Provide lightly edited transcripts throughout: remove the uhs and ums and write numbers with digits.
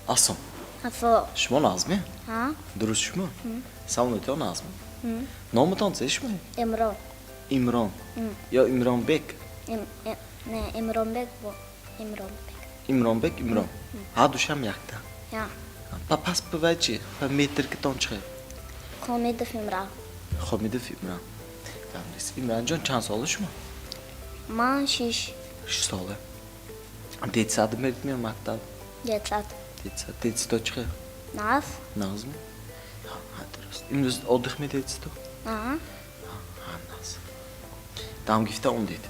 Ассом. Ассалом. Шумо нағзме? Ҳа? Дуруст шумо? Саломатиё нағзме? Номатон че шумо? Имрон. Имрон. Ё Имронбек? Не, Имронбек бо Имронбек. Имронбек, Имрон. Ҳар душам якта. Я. Па пас бивай чи? Па метрикатон чӣ? Хомидов Имрон. Хомидов Имрон. Фаҳмидед. Имронҷон, чанд сола шумо? Ман 6. 6 сола. Детсад мерид ё мактаб? Детсад. Детсад. Детсадо чӣ? Нағз. Нағзми? Ҳа, дуруст. Имрӯз отдых медиҳед детсадо? Ҳа. Ҳа, нағз. Дам гирифта омдед?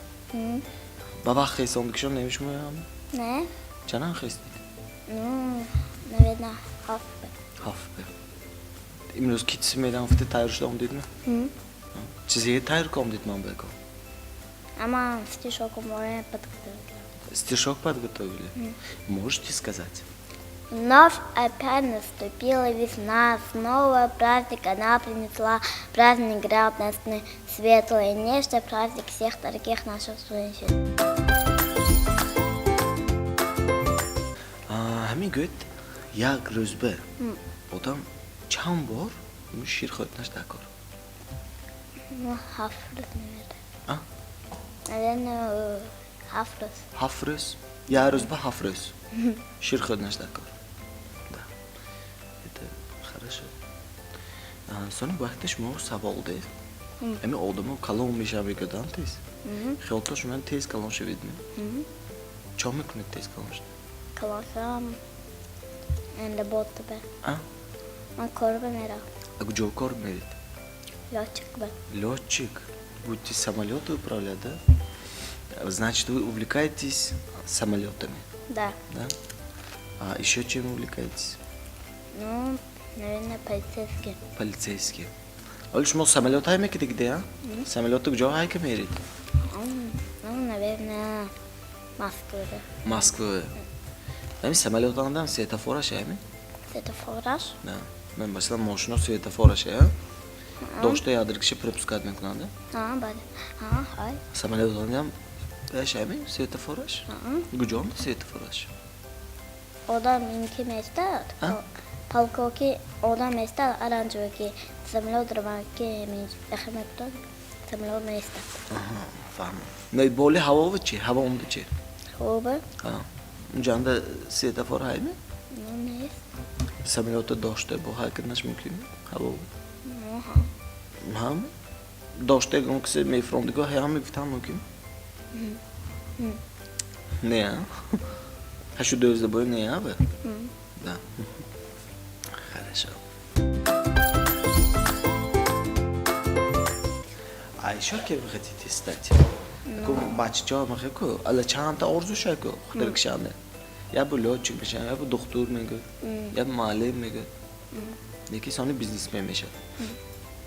Ба вақт хест омдикшон намешумоям? Не. Чанан хестед? Ну, наверное, 7. 7. Имрӯз ки чиз мерам гуфта тайёр шуда омдедми? Чизе тайёр ка омдед ман бего? Ама стишок море подготовила. Стишок подготовили? Можете сказать? Вновь опять наступила весна, снова праздник она принесла, праздник радостный, светлый, нежный праздник всех дорогих наших женщин. Ҳамин гӯед, як рӯзба одам чанд бор шир хӯрданаш дар кор? Ну, 7 рӯз, наверное. А? Наверное, 7 рӯз. 7 рӯз, як рӯзба 7 рӯз шир хӯрданаш дар кор, да, это хорошо. Сони вақте шумо савол дед, ҳамин одамо калон мешаванд, мегӯданд тез. Хиёлто шумо тез калон шавидми? Чо мекунед тез калон шуда? Калон шавам, работа бе. А? Ман кор бе мерам. А куҷо кор меред? Лётчик бе. Летчик? Будете самолеты управлять, да? Значит, вы увлекаетесь самолетами? Да. Да? А еще чем увлекаетесь? Ну, наверное, полицейский. Полицейский. Ҳоли шумо самолет ҳай мекиди где, а? Самолету куҷо ҳай ка меред? Ну, наверное, Москва. Москва. Ҳамин самолет андам светофораш ҳайми? Светофораш? Да. Ман, масалан, мошино светофораш ҳай, дошта ядрикши пропускать мекунанд. А, бале. А, ҳай. Самолет андам аш ҳайми светофораш? Куҷонд светофораш? Одам инки местад. А? Полковки одам местад, оранжевый самолет раванки мекунад. Самолет местад. Фаҳмам. Но боли ҳаво чи? Ҳаво онда чи? Хуб. Унҷанда светофор ҳайми? Ну, нест. Самолета дошта бо ҳай карданаш мумкин ҳаво? Ну, ҳа. Ҳам дошта ягон кисе мефрондиго ҳам мегуфтам мумкин не, а ҳашу дӯзда бо не, а да, хорошо. А ещё кем вы хотите стать? Ку бачачаҳо мехоҳ ку ала чандта орзу шай ку худро кишанда, я бу лётчик мешавам, я бу духтур мегӯяд, я бу муаллим мегӯяд, яки сони бизнесмен мешавад.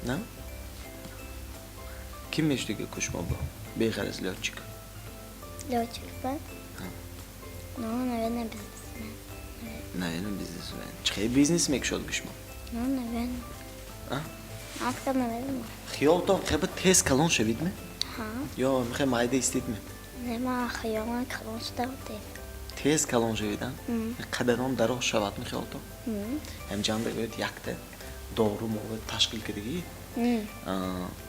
На, ким мешудига ку шумо бо беғараз лётчик? Лётчик ба? Ну, наверное, бизнесмен. Наверное, бизнесмен. Чӣ хел бизнес мекушод ку шумо? Ну, наверное. А? Аска, наверное. Хиёлтон хеба тез калон шавидме? Ҳа. Ё мехоҳ майда истидме? Не, ман хиёлам калон шуда тез. Тез калон шавидан, қадарон дароз шавад мехиёлтон? Ҳамҷанда гӯяд, якта дору мова ташкил кардагӣ,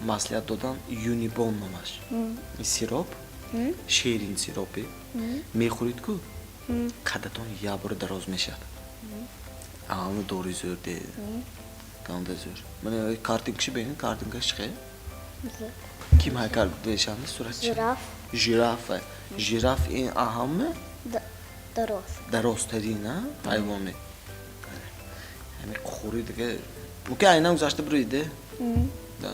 маслиҳат додан, Юнибон номаш. Ин сироп, ширин сиропе мехӯред ку, қадатон як бора дароз мешавад. Ана доруи зӯр де, ганда зӯр. Мана картинкаши бинед, картинкаш чӣ хел? Ким ҳайкал бешанда сурат чи? Жираф. Жирафа. Жираф ин аҳамме? Дароз. Дарозтарин ҳайвоне. Ҳами хӯри дига мумкин айнан гузашта бироиде, да.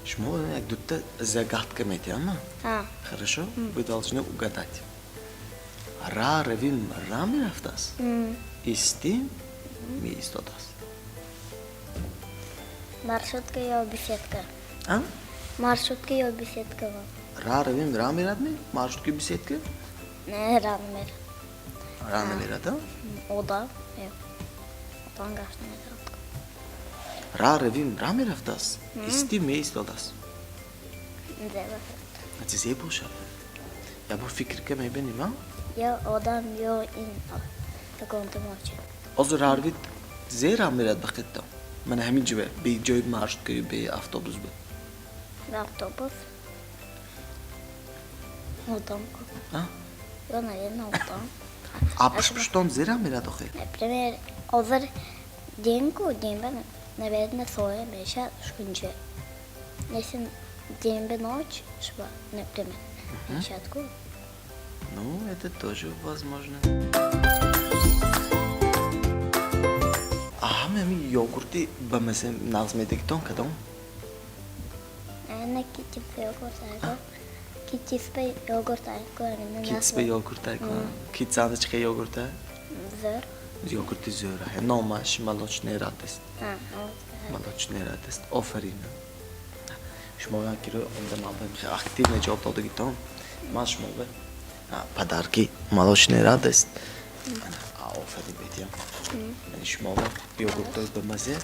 Шумо як дута загадка метиҳам. Хорошо, вы должны угадать. Ра равим, ра мерафтааст, истим, меистодааст. Маршрутка ё беседка? А? Маршрутка ё беседка? Ра равим, ра мерад ми? Маршрутка, беседка? Не, ра намерад. Ра намерад, а? Одам. Одам гашт намерад. Ра равим, ра мерафтааст, истим, меистодааст. Зебо. Зебо шав. Ябор фикр ка мебинем, а? Ё одам, ё ин ягонта мошин. Ҳозир ҳарвид зера мерад ба қитто. Мана ҳамин ҷо бе ҷои маршруткаю бе автобус бе. Ба автобус. Одам ку. А? Ё, наверное, одам. А пуштпуштон зера мерад охе? Например, ҳозир день ку, день ба, наверное, соя мешавад шунча. Если день ба ночь, шуба, например, мешавад ку. Ну, это тоже возможно. А ҳама ҳамин йогурти ба маза нағз медагитон кадом? Наверное, китис йогурт айко. Китис ба йогурт айко. Китс ба йогурт айко. Китс анда чӣ йогурта? Зӯр. Йогурти зӯра. Номаш молочная радость. А, вот. Молочная радость. Офарин. Шумо ки онда ман хеле активно ҷавоб додагитон. Ман шумо ба подарки молочная радость. Офарин бетиям. Яъне шумо ба йогуртои ба мазе.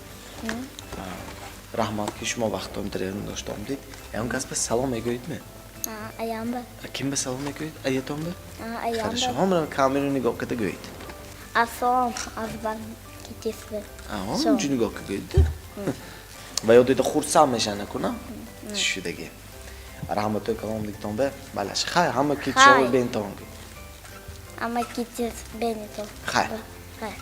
Раҳмат, ки шумо вақтон дрен дошта омдед. Ягон кас ба салом мегӯед ме? Аямба. Ким ба салом мегӯед? Аятон ба? Аямба. Хорошо, ҳамра камеру нигоҳ карда гӯед. Ассалом, аз бар китис ба. Онҷо нигоҳ карда гӯед. Ва ё дида хурсанд мешаванд, накунам? Шудаги. Раҳматои калом дигтон ба. Балаш. Хай, ҳама китшои Хай. бентон. Ама китис бенито. Хай. Хай.